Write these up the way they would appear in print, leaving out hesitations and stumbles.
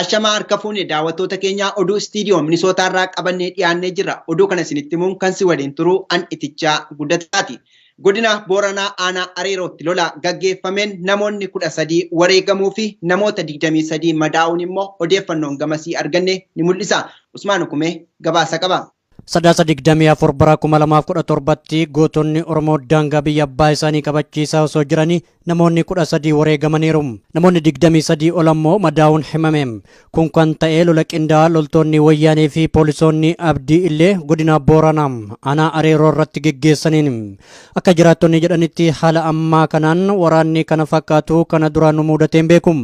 Ashamaa harka fuune daawwattoota keenyaa oduu istiidiyoo Minisootaarraa qabannee dhiyaannee jirra. Oduu kana isinitti himuun kan si waliin turu an Itichaa Guddataati. Godina Booranaa Aanaa Areerootti lola gaggeeffameen namoonni 13 wareegamuu fi namoota 23 madaa'uun immoo odeeffannoon gamasii arganne ni mul'isa. Usmaan Hukumee gabaasa qaba. Sadaasa 24 bara 2017tti gootonni Oromoo daangaa biyya abbaa isaanii kabachiisaa osoo jiranii namoonni 13 wareegamaniiru. Namoonni 23 ol ammoo madaa'uun himame. Kun kan ta'e lola qindaa'aa loltoonni wayyaanee fi poolisoonni Abdii Illee godina Booranaa aanaa Areeroo irratti geggeessaniin. Akka jiraattonni jedhanitti haala ammaa kanaan waraanni kana fakkaatu kana duraan nu mudatee hin beeku.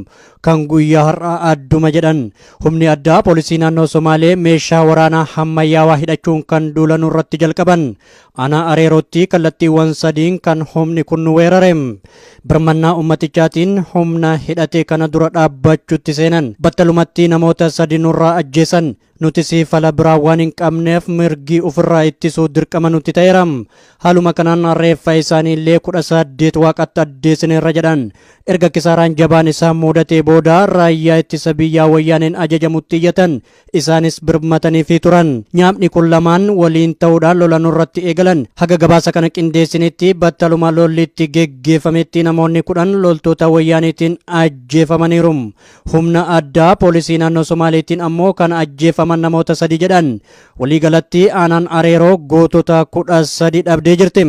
Kan guyyaa har'aa adduma jedhan. Humni addaa poolisii naannoo Somaalee meeshaa waraanaa ammayyaawaa hidhachuun kan duula nurratti jalqaban. Aanaa Areerootti kallattiiwwan sadiin kan humni kun nu weerare. Birmannaa ummatichaatiin humna hidhate kana dura dhaabbachuutti seenan. Battalumatti namoota sadi nurraa ajjeesan. Nutis fala biraa waan hin qabneef mirgi ofirraa ittisuu dirqama nutti ta'eera. Haaluma kanaan reeffa isaanii illee 18 waaqatti addeessineerra jedhan. Erga kisaaraan jabaan isaan mudatee booda raayyaa ittisa biyyaa wayyaaneen ajajamutti iyyatan. Isaanis birmataniifii turan. Nyaapni kun lamaan waliin ta'uudhaan lola nurratti eegalan. Haga gabaasa kana qindeessinitti battaluma lolli itti geggeeffametti namoonni 10 loltoota wayyaaniitiin ajjeefamaniiru. Humna addaa poolisii naannoo Somaaliitiin ammoo kan ajjeefaman namoota 3 jedhan. Waliigalatti aanaan Areeroo gootota 13 dhabdee jirti.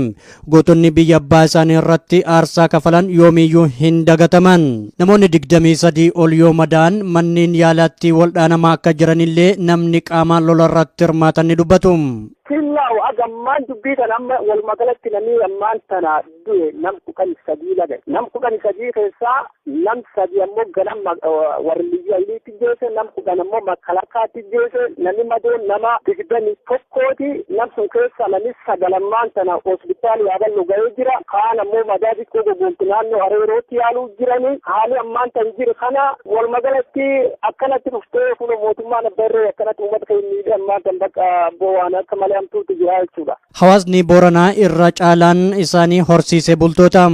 Gootonni biyya abbaa isaanii irratti aarsaa kafalan yoomiyyuu hin dagataman. Namoonni 23 ol yoo madaa'an manneen yaalaatti waldhaanamaa akka jiranillee namni qaamaan lola irratti hirmaatan ni dubbatu. Killaaw aga ammaan dubbii kana amma walumaa galatti namni ammaan tana du'e nam 13 laga. Nam 13 keessaa nam 3 ammoo ganama warri liyyuu hayiliitti geesse, nam 10 ammoo makalakaatti geesse. Namni madoon nama 21ti. Nam sun keessa namni 9 ammaan tana hospitaali Yaaballoo ga'ee jira. Kaan ammoo madaa xiqqoo gogoomtu naannoo Areerootti yaaluu jirani. Haalli ammaan tan jiru kana walumaa galatti akkanatti dhuftee kun mootummaan abbaa irree akkanatti uummata keenya miidhee ammaan tan bakka waan akka malee hamtuutu jira jechuudha. Hawaasni Booranaa irra caalaan isaanii horsiisee bultoota.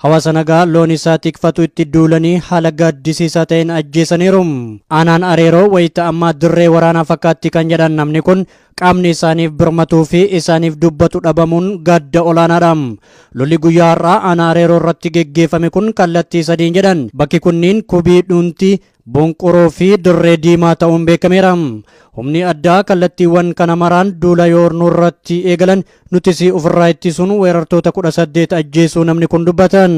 Hawaasa nagaa loon isaa tikfatu itti duulanii haala gaddisiisaa ta'een ajjeesaniiru. Aanaan Areeroo wayita ammaa dirree waraanaa fakkaatti kan jedhan namni kun qaamni isaaniif birmatuu fi isaaniif dubbatu dhabamuun gadda olaanaadha. Lolli guyyaa har'aa aanaa Areeroo irratti geggeeffame kun kallattii sadiin jedhan. Bakki kunniin Kubii Dhuuntii, Bonqoroo fi Dirree Diimaa ta'uun beekameera. Humni addaa kallattiiwwan kana maraan duula yoo nurratti eegalan nutis ofirraa ittisuun weerartoota 18 ajjeesuu namni kun dubbatan.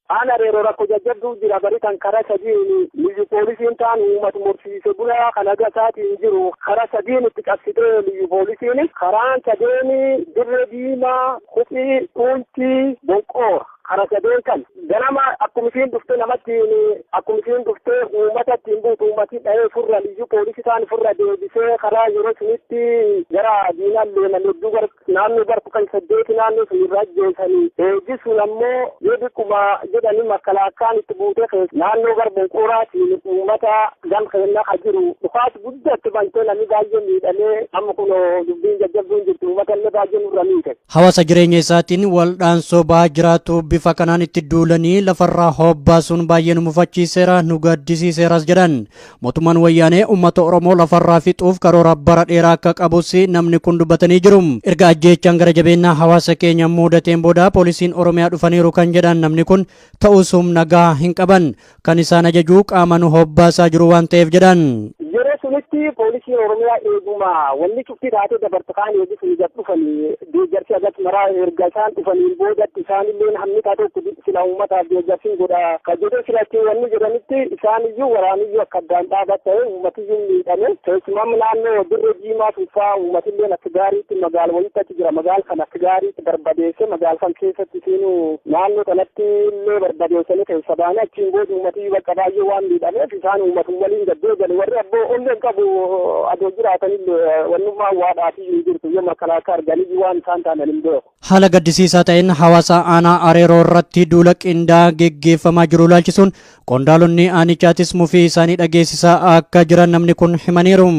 Aanaa Areeroo rakkoo jajjabduu jira. Bari kan karaa sadiin liyyu poolisiin ta'an uummata morsiise bulaa kan haga isaatiin jiru karaa sadiin itti qabsitee liyyu poolisiin karaan sadeen Dirree Diimaa, Kuphii, Dhuuntii, Bonqoora. Karaa sadeen kan ganama akkuma isiin dhuftee namatti akkuma isiin dhuftee uummata ittiin buutu uummati dhahee furra liyyuu poolisii ta'an furra deebisee karaa yeroo sunitti gara diinaan deeman hedduu gara naannoo gara 18 naannoo sun irra ajjeesanii. Eegi sun ammoo yoo dhiqquma jedhanii makalaakaan itti buutee keessa naannoo gara Bonqooraatiin uummata gam kennaa ka jiru dhukaas guddaatti bantee namni baay'ee miidhamee amma kun dubbiin jajjabduun jirtu uummata illee baay'ee nurra miite. Hawaasa jireenya isaatiin waldhaansoo bahaa jiraatu bifa kanaan itti duulanii lafarraa hobbaasuun baay'ee nu mufachiiseera, nu gaddisiiseeras jedhan. Mootummaan wayyaanee uummata Oromoo lafarraa fixuuf karoora bara dheeraa akka qabus namni kun dubbatanii jiru. Erga ajjeechaan gara jabeennaa hawaasa keenya mudateen booda poolisiin Oromiyaa dhufaniiru kan jedhan namni kun ta'us humna gahaa hin qaban. Kan isaan ajaju qaama nu hobbaasaa jiru waan ta'eef jedhan. Yeroo sunitti poolisiin Oromiyaa eeguma wanni cufti taatee dabarte kaan eegi sun gad dhufanii deeggarsi agas maraa erga isaan dhufaniin boodatti isaanillee hammi taate tokko sila uummataaf deeggarsiin godha. Ka jedhee silatti wanni jedhanitti isaaniyyuu waraaniyyuu akka addaan dhaabat ta'e uummatiyyuu miidhame. Keessumaa naannoo Dirree Diimaa sunfaa uummatillee akka gaariitti magaala wayiitti achi jira. Magaala kan akka gaariitti barbadeesse magaala kan keessatti isiinuu naannoo kanatti illee barbadeessanii keessa baanii achiin booda uummatiyyuu bakka baay'ee waan miidhameef isaan uummatum waliin gad deebi'an warri abboo onneen Qabu adoo jiraatanillee wannummaa waadhaafi hin jirtu yoo makalaakaa arganii waan isaan taanan hin beeku. Haala gaddisiisaa ta'een hawaasa aanaa Areeroo irratti duula qindaa'aa geggeeffamaa jiru ilaalchisuun qondaalonni aanichaatis mufii isaanii dhageessisaa akka jiran namni kun himaniiru.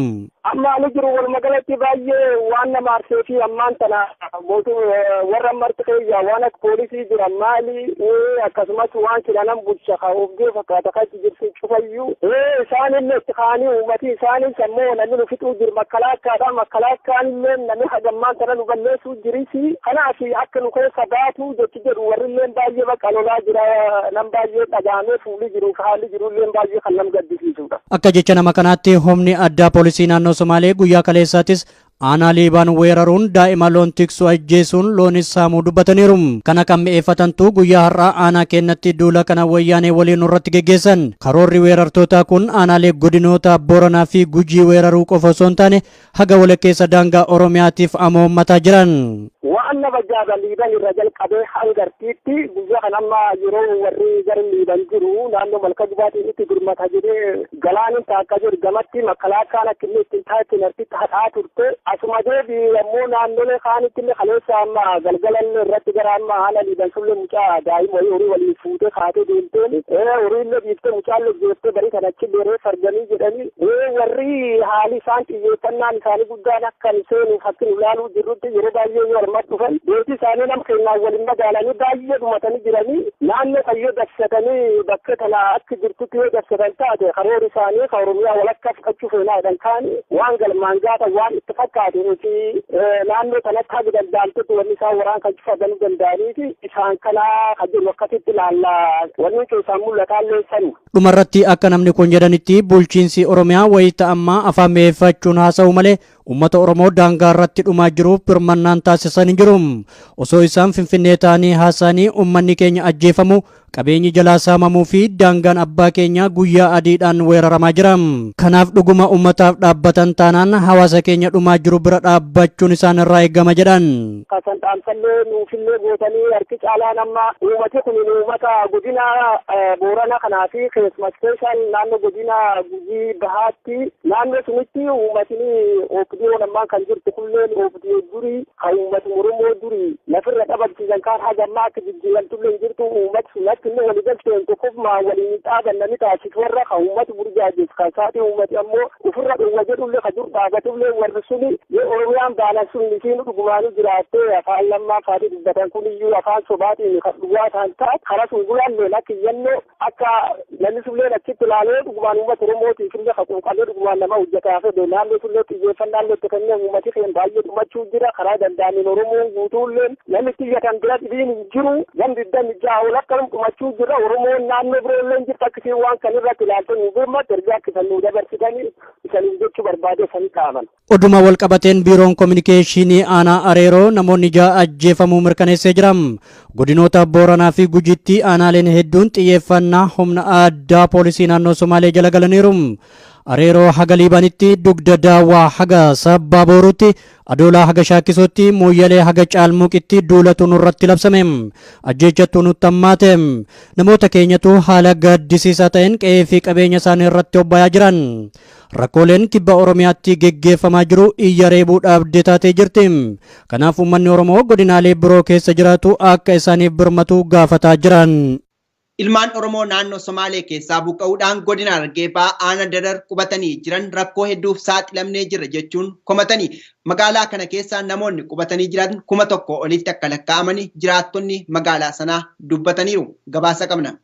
Amma ani jiru walumaa baay'ee waan nama aarsee fi ammaan tana mootum warra marti keeyyaa waan akka poolisii jira maali, akkasumas waan kilanan bulcha ka of fakkaata kan jirtu cufayyuu isaan illee itti kaanii uummati isaanis ammoo namni nu fixuu jiru makkalaakkaadha. Makkalaakkaan illee namni hagammaan tana nu balleessuu jirisi. Kanaaf akka nu keessa baatu jechi jedhu warri illee baay'ee bakka lolaa jira, nam baay'ee dhagaamee fuulli jiru haalli jiru illee baay'ee kan nam gaddisiisudha. Akka jecha nama kanaatti humni addaa poolisii naannoo Somaalee guyyaa kaleessaatis aanaa Liibaan weeraruun daa'ima loon tiksu ajjeesuun loonis saamuu dubbataniiru. Kana kan mi'eeffatantu guyyaa har'aa aanaa keenyatti duula kana wayyaanee waliin irratti geggeessan. Karoorri weerartootaa kun aanaalee godinoota Booranaa fi Gujii weeraruu qofa osoo hin taane haga walakkeessa daangaa Oromiyaatiif amoommataa jiran. Waan nama jaaba Liiban irra jalqabee hangartiitti guyyaa kan amma yeroo warri gara Liiban jiru naannoo malka gubaatiin itti birmata jedhee galaanin taakka jiru gamatti makalaakaan akka inni ittiin taa'etti nartitti hadhaa turte. Asuma deebi ammoo naannolee kaanitti illee kaleessa amma galgalallee irratti gara amma haala Liiban sullee mucaa daa'ima wayii horii waliin fuutee kaatee deemteen horii illee dhiiftee mucaallee jeeftee barii kan achi deeree sarganii jedhanii warri haali isaan xiyyeeffannaan isaanii guddaan akka nu seenuuf akka nu ilaaluu jirrutti yeroo baay'ee yoo armatti dhufan beekti isaanii nama kennaan waliin magaalanii baay'ee dhumatanii jiranii naannoo kan yoo dabsatanii bakka tana akka jirtutti yoo dabsatan taate karoora isaanii kan Oromiyaa walakkaa fudhachuu feenaadhaan kaani waan galmaan gaata waan itti fakkaate fi naannoo kanatti haga danda'amtutti wanni isaan waraan kan cufatanuu danda'aniifi isaan kanaa kan jiru akkasitti ilaallaa wanni keessaan mul'ataallee sanu. Dhumarratti akka namni kun jedhanitti bulchiinsi Oromiyaa wayita ammaa afaan mi'eeffachuun haasa'u malee uummata Oromoo daangaa irratti dhumaa jiruuf birmannaan taasisan hin jiru. Osoo isaan Finfinnee ta'anii haasa'anii uummanni keenya ajjeefamu, qabeenyi jalaa saamamuu fi daangaan abbaa keenya guyyaa adiidhaan weeraramaa jira. Kanaaf dhuguma uummataaf dhaabbatan taanaan hawaasa keenya dhumaa jiru bira dhaabbachuun isaan irraa eegama jedhan. Kasan dhaamsallee nuufillee gootanii harki caalaan amma uummati kun uummata godina Boorana kanaa fi keessumas keessaan naannoo godina Gujii Bahaatti naannoo sunitti uummatni OPDO ammaan kan jirtu kulleen OPDO durii kan uummati Oromoo durii lafirra dhabamsiisan kaan haga ammaa akka jijjiiramtullee hin jirtu. Uummati sun akka inni walii galteen tokkofmaa waliin dhaaban namni taasisu warra kan uummati burjaajeessu kan saatii uummati ammoo ofirra dhowwa jedhullee kan dur dhaabatullee warri suni yoo Oromiyaan baanan sun isiin dhugumaanii jiraattee afaan lammaa faatii dubbatan kuniyyuu afaan sobaatiin kan dhugaa isaan taate karaa sun gulaalleen akka iyyannoo akka namni sulleen achitti ilaalee dhugumaan uummata Oromootiif illee kan quuqamee dhugumaan nama hojjetaa fedhe naannoo sullee xiyyeeffannaan itti kennee uummati keenya baay'ee dhumachuu jira. Karaa danda'ameen Oromoon guutuulleen namni xiyyatan bira dhibiin hin jiru gam 26 ol akkanum dhumachuu jira. Oromoon naannoo biroollee hin jirtu akkasiin waan kan irratti ilaaltee nu birmatti ergaa akka isan nu dabarsitanii isaniif jechuu barbaade sanii dhaaban. Oduma wal qabateen biiroon kominikeeshinii aanaa Areeroo namoonni 6 ajjeefamuu mirkaneessee jira. Godinoota Booranaa fi Gujiitti aanaaleen hedduun xiyyeeffannaa humna addaa poolisii naannoo Somaalee jala galaniiru. Areeroo haga Liibaanitti, Dugda Daawwaa haga Sabbaa Booruutti, Adoolaa haga Shaakkisootti, Mooyyalee haga Caalmuuqitti duulatu nurratti labsame. Ajjeechattu nutti hammaate. Namoota keenyatu haala gaddisiisaa ta'een qe'ee fi qabeenya isaanii irratti obbayaa jiran. Rakkooleen kibba Oromiyaatti geggeeffamaa jiru iyya reebuu dhaabdee taatee jirti. Kanaaf uummanni Oromoo godinaalee biroo keessa jiraatu akka isaaniif birmatu gaafataa jiran. Ilmaan Oromoo naannoo Somaalee keessaa buqqa'uudhaan godina Harargee Bahaa aanaa Dadar qubatanii jiran rakkoo hedduuf saaxilamnee jirra jechuun komatanii magaalaa kana keessaa namoonni qubatanii jiran 1000 olitti akka lakkaa'amanii jiraattonni magaalaa sanaa dubbataniiru. Gabaasa qabna.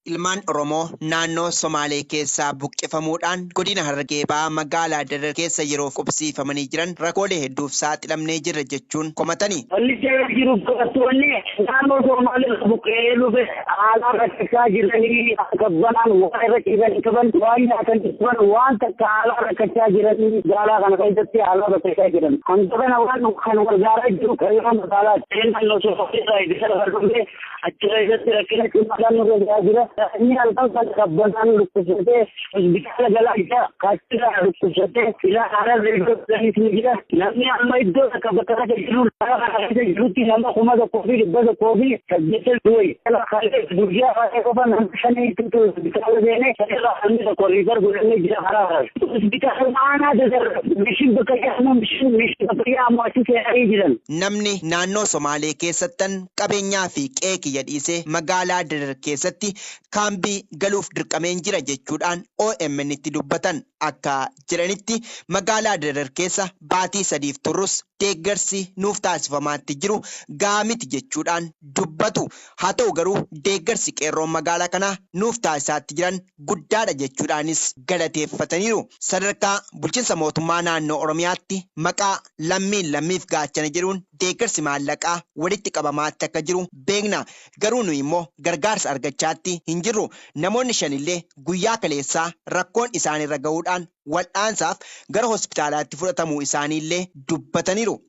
Ilmaan Oromoo naannoo Somaalee keessaa buqqifamuudhaan godina Harargee Bahaa magaalaa Dadar keessa yeroo qubsiifamanii jiran rakkoolee hedduuf saaxilamnee jirra jechuun komatanii. Wanni seera jiru barattoonni naannoo Somaalee buqqee dhufe haala rakkachaa jiranii kabbanaan waan irra ciisanii qaban waan nyaatan qaban waan takka haala rakkachaa jiranii magaalaa kana keessatti haala rakkachaa jiran. Hanga kana waan kan gargaaraa jiru kayyoo magaalaa naannoo Somaalee irraa ittisa lafa dhufe Achi keessatti rakkina cimaadhaan nurra gahaa jira. Inni halkan kana qabbanaan dhukkubsatee hospitaala galaa jira. Kaachirraa dhukkubsatee ilaa harar iddoo ni jira. Namni amma iddoo takka bakka kana jiru lafa kana keessa jirutti nama 1108 du'e. Guyyaa kana qofa nama 5 hospitaala seenee sanirraa namni tokko refer godhamee jira karaa harar. Hospitaala aanaa Dadar mishin bakka jedhamu mishin bakka jedhamu achi seenanii jiran. Namni naannoo Somaalee keessattan qabeenyaa fi qe'ee kiyya dhiisee magaalaa Dadar keessatti kaambii galuuf dirqameen jira jechuudhaan OMN itti dubbatan akka jiranitti magaalaa Dadar keessa baatii 3 turrus deeggarsi nuuf taasifamaatti jiru gahaa miti jechuudhaan dubbatu. Haa ta'u garuu deeggarsi qeerroon magaalaa kanaa nuuf taasisaatti jiran guddaadha jechuudhaanis galateeffataniiru. Sadarkaa bulchiinsa mootummaa naannoo Oromiyaatti maqaa lammiin lammiif gaachana jedhuun deeggarsi maallaqaa walitti qabamaatti akka jiru beekna. Garuu nu immoo gargaarsa argachaatti hin jirru. Namoonni 5 illee guyyaa kaleessaa rakkoon isaanirra gahuudhaan wal'aansaaf gara hospitaalaatti fudhatamuu isaaniillee dubbataniiru.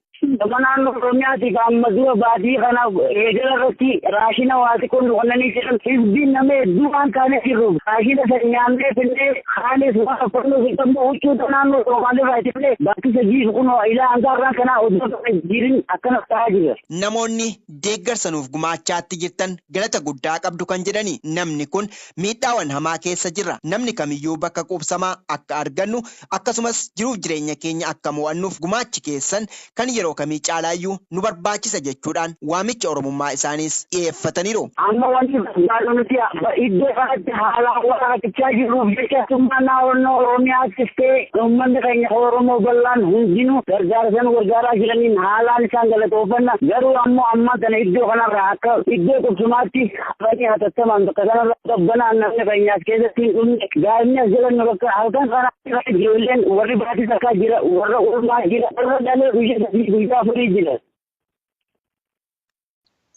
Gama naannoo Oromiyaatiif amma dura baatii kana eegala irratti raashina waa xiqqoo nu kennanii jiran hizbiin nama hedduu waan taanee jirruuf raashina san nyaannee finnee kaanis waan uffannu immoo huccuu naannoo Somaaliirraa itti finnee baatii 3 kunoo ilaa hanga har'aan kanaa osoo jirin akkana ta'aa jira. Namoonni deeggarsa nuuf gumaachaatti jirtan galata guddaa qabdu kan jedhani namni kun miidhaawwan hamaa keessa jirra. Namni kamiyyuu bakka quubsamaa akka argannu akkasumas jiruuf jireenya keenya akka mo'annuuf gumaachi keessan kan yeroo kamii caalaayyuu nu barbaachisa jechuudhaan waamicha Oromummaa isaaniis dhiyeeffataniiru. Amma wanti barbaadu nuti iddoo kanatti haalaan waan rakkachaa jirruuf jecha mootummaa naannoo Oromiyaattis ta'e uummanni keenya Oromoo bal'aan hundinuu gargaarsa nu gargaaraa jiraniin haalaan isaan galatooffanna. Garuu ammoo amma kana iddoo kanarraa akka iddoo qubsumaatti hafanii hatattamaan bakka kanarraa qabbanaan namni keenya as keessatti hin dhumne daa'imni as jalannu bakka halkan kana ijoolleen warri baatii takkaa jira warra ulmaa jira warra dhalee guyyaa 3 guyyaa 4 jira.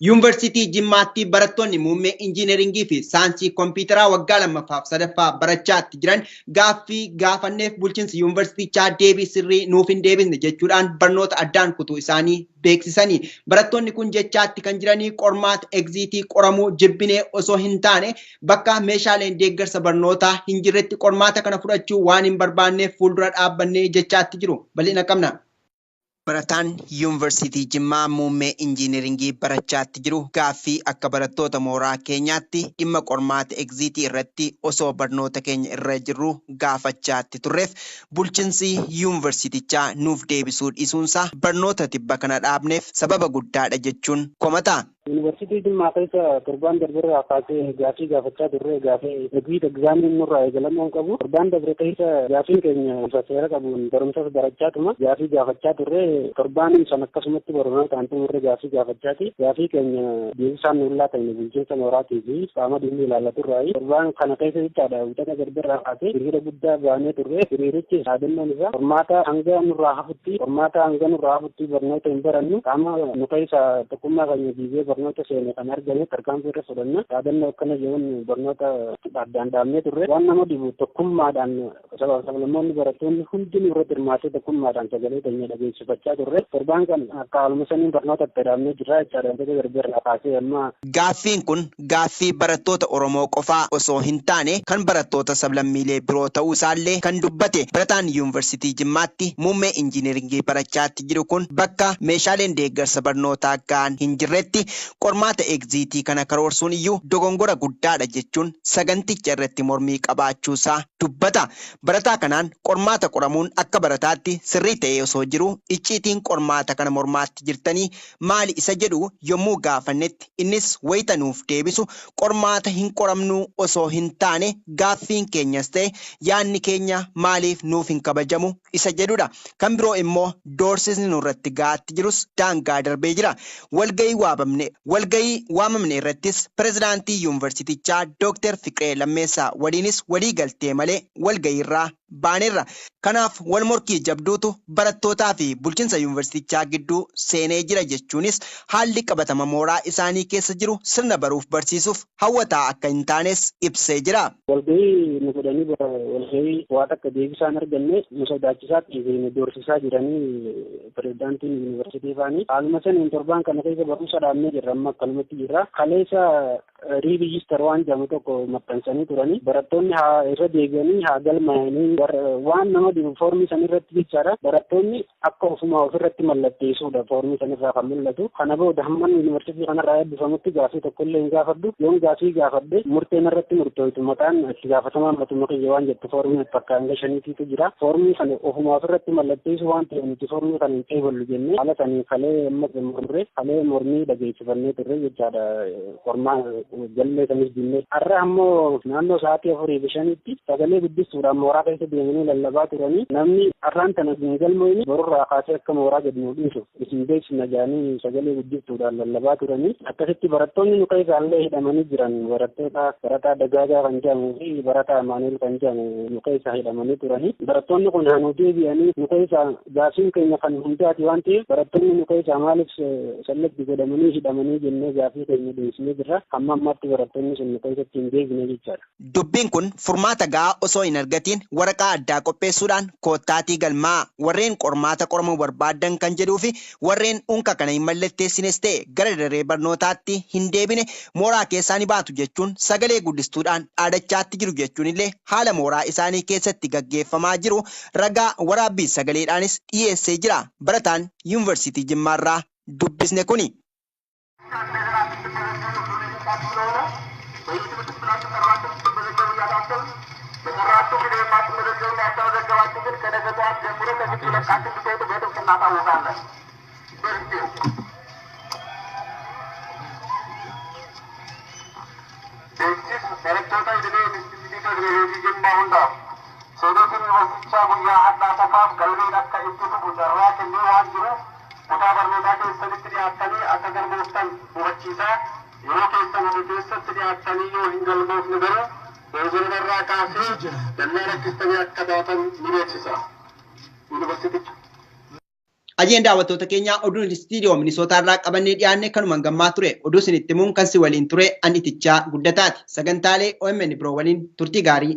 Yuunivarsiitii Jimmaatti barattoonni muummee injiineringii fi saayinsii kompiitaraa waggaa 2ffaa fi 3ffaa barachaatti jiran gaaffii gaafanneef bulchiinsi yuunivarsiitichaa deebii sirrii nuuf hin deebisne jechuudhaan barnoota addaan kutuu isaanii beeksisanii. Barattoonni kun jechaatti kan jiranii qormaata egziitii qoramuu jibbinee osoo hin taane bakka meeshaaleen deeggarsa barnootaa hin jirretti qormaata kana fudhachuu waan hin barbaanneef fuuldura dhaabbannee jechaatti jiru. Bal'ina qabna. Barataan Yuunivarsiitii Jimmaa muummee injiineringii barachaatti jiru gaaffii akka barattoota mooraa keenyaatti dhimma qormaata egziitii irratti osoo barnoota keenya irra jirru gaafachaatti turreef bulchiinsi yuunivarsiitichaa nuuf deebisuu dhiisuunsaa barnoota tibba kana dhaabneef sababa guddaadha jechuun komata. Yuunivarsiitii Jimmaa keessa torbaan darberraa kaasee gaaffii gaafachaa turre gaaffii egziit egzaamiin nurraa eegalamuu hin qabu. Torbaan darbe keessa gaaffiin keenya bifa seera qabuun barumsas barachaatuma gaaffii gaafachaa turre torbaan san akkasumatti barnootaan xumurre gaaffii gaafachaati. Gaaffii keenya deebisaan nuuf laatame bulchiinsa mooraatii fi qaama dhimmi ilaallaturraayi. Torbaan kana keessa jechaadha wixata darberraa kaasee hiriira guddaa baanee turre hiriirichi yaadannoon isaa qormaata hanga nurraa hafutti qormaata hanga nurraa hafutti barnoota hin barannu qaama nu keessa tokkummaa keenya diigee barnoota seene kan argame tarkaanfii irra fudhanna yaadannoo akkana jedhuun barnoota addaan dhaabnee turre waan nama dhibu tokkummaadhaan sablammoonni barattoonni hundinuu irratti hirmaatee tokkummaadhaan sagalee keenya dhageessifachaa turre torbaan kan akka haaluma saniin barnoota itti dhaabnee jirra jechaadha wantoota darbeerraa kaasee amma. Gaaffiin kun gaaffii barattoota Oromoo qofaa osoo hin taane kan barattoota sablammiilee biroo ta'uu isaallee kan dubbate barataan Yuunivarsiitii Jimmaatti muummee injiineringii barachaatti jiru kun bakka meeshaaleen deeggarsa barnootaa ga'an hin jirretti qormaata egziitii kana karoorsuun iyyuu dogongora guddaadha jechuun saganticha irratti mormii qabaachuusaa dubbata. Barataa kanaan qormaata qoramuun akka barataatti sirrii ta'ee osoo jiru icciitiin qormaata kana mormaatti jirtanii maali isa jedhu yommuu gaafannetti innis wayita nuuf deebisu qormaata hin qoramnuu osoo hin taane gaaffiin keenyas ta'e yaadni keenya maaliif nuuf hin kabajamu isa jedhudha. Kan biroo immoo doorsisni nurratti ga'aatti jirus daangaa darbee jira. Walgahii waamamne irrattis pirezidaantii yuunivarsiitichaa Dooktar Fiqiree Lammeessaa waliinis walii galtee malee walgahiirraa baaneerra. Kanaaf wal morkii jabduutu barattootaa fi bulchiinsa bulchiinsa yuunivarsiitichaa gidduu seenee jira jechuunis haalli qabatama mooraa isaanii keessa jiru sirna baruuf barsiisuuf hawwataa akka hin taanes ibsee jira. Walgahii nu godhanii walgahii waa takka deebisaan arganne nu sodaachisaa fi nu doorsisaa jiranii pirezidaantiin yuunivarsiitii faanii. Haaluma saniin torbaan kana keessa barumsa dhaabnee jirra, amma akkanumatti jirra. Kaleessa re-register waan jedhamu tokko maxxansanii turanii, barattoonni haa irra deebi'anii haa galmaa'anii waan nama dhibu foormii san irratti jechaadha. Barattoonni akka ofuma ofirratti mallatteessuudha foormii san irraa kan mul'atu. Kana booda hamman yuunivarsiitii kanarraa eebbifamutti gaafii tokkollee hin gaafadhu. Yoon gaafii gaafadhe murteen irratti murtooytu maqaan itti gaafatamaa matuma kiyya waan jettu foormii bakka hanga shaniitiitu jira. Foormii kana ofuma ofirratti mallatteessu waan ta'eef nuti foormii kana hin qeeballu jennee haala sanii kalee amma mormee kalee mormii dhageessifannee turre jechaadha. Qormaa galmee sanis dinnee. Har'a ammoo naannoo sa'aatii 4:05tti sagalee guddistuudhaan mooraa keessa deemanii lallabaa turanii, namni har'aan tana hin galmoofne borurraa kaasee akka mooraa gadi nu dhiisu isin beeksisna jedhanii sagalee guddistuudhaan lallabaa turanii. Akkasitti barattoonni nu keessaallee hidhamanii jiran, barattoota barataa Dagaagaa kan jedhamuu fi barataa Amaanuel kan jedhamu nu keessa hidhamanii turanii. Barattoonni kun haa nu deebi'anii, nu keessa gaafiin keenya kan hundaati waan ta'eef barattoonni nu keessaa maaliif sallatti godhamanii hidhamanii jennee gaafii keenya dhiyeessinee jirra. Hamma ammaatti barattoonni sun nu keessatti hin deebine jechaadha. Dubbiin kun furmaata gahaa osoo hin argatiin waraqaa addaa qopheessuudhaan koottaatii galmaa warreen qormaata qoramuu barbaadan kan jedhuu fi warreen unka kana hin mallatteessines ta'e gara daree barnootaatti hin deebine mooraa keessaa ni baatu jechuun sagalee guddistuudhaan dhaadachaatti jiru jechuun illee haala mooraa isaanii keessatti gaggeeffamaa jiru ragaa waraabbii sagaleedhaanis dhiyeessee jira. Barataan yuunivarsiitii Jimmaarraa dubbisne kuni. Barattoota idilee Inistituutii Teekinooloojii Jimmaa hundaaf seenota yuunivarsiitichaa guyyaa har'aa qofaaf galmeen akka itti fufu carraa kennee waan jiruuf kutaa barnootaa keessanitti dhiyaattanii akka galmooftan hubachiisaa, yeroo keessan hafe keessatti dhiyaattanii yoo hin galmoofne garuu boozonarraa irraa kaasee dallaa rakkistanii akka baatan ni beeksisa. Yuunivarsiiticha. Ajeen daawwattoota keenyaa, oduun istiidiyoo Minisootaa irraa qabannee dhiyaanne kanumaan gammaa ture. Oduu isinitti himuun kan si waliin ture ani Itichaa Guddataati. Sagantaalee OMN biroo waliin turtii gaarii.